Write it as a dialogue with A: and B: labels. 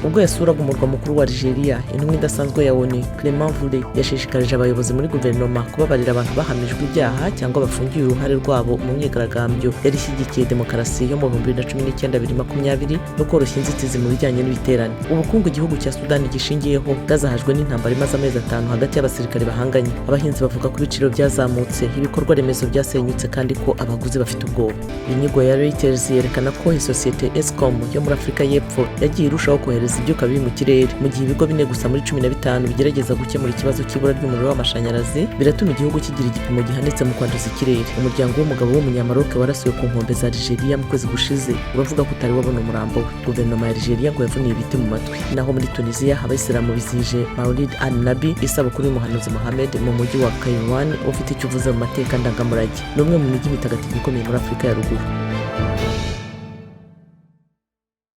A: Ubwo yasuraga umurwa mukuru wa Algeria, intumwa idasanzwe ya ONU, Clement Voule, yashishikarije abayobozi muri guverinoma kubabarira abantu bahamijwe ibyaha cyangwa bafungiwe uruhare rwabo mu myigaragambyo yari ishyigikiye demokarasi yo mu 2019 2020 no koroshya inzitizi mu bijyanye n'ibiterane. Ubukungu igihugu cya Sudani gishingiyeho bwazahajwe n'intambara imaze amezi 5 hagati y'abasirikare bahanganye. Abahinzi bavuga ko ibiciro byazamutse, ibikorwa remezo byasenyutse, kandi ko abaguzi bafite ubwoba. Inyigo ya Reuters yerekana ko isosiyete Eskom yo muri Afurika y'Epfo yagiye irushaho kohereza ibyuka bibi mu kirere, mu gihe ibigo 4 gusa muri 15 bigerageza gukemura ikibazo cy'ibura ry'umuriro w'amashanyarazi, biratuma igihugu kigira igipimo gihanitse mu kwanduza ikirere. Umuryango w'umugabo w'umunyamaroke warasiwe ku nkombe za Algeria mu kwezi gushize uravuga ko utari wabona umurambo we. Guverinoma ya Algeria ngo yavuniye ibiti mu matwi. Naho muri Tunisia, abayisilamu bizihije Maulid an-Nabi, isabukuru y'umuhanuzi Mohammed, mu mujyi wa Kairouan ufite icyo uvuze mu mateka ndangamurage. Ni umwe mu mijyi mitagatifu ikomeye muri Afurika ya Ruguru.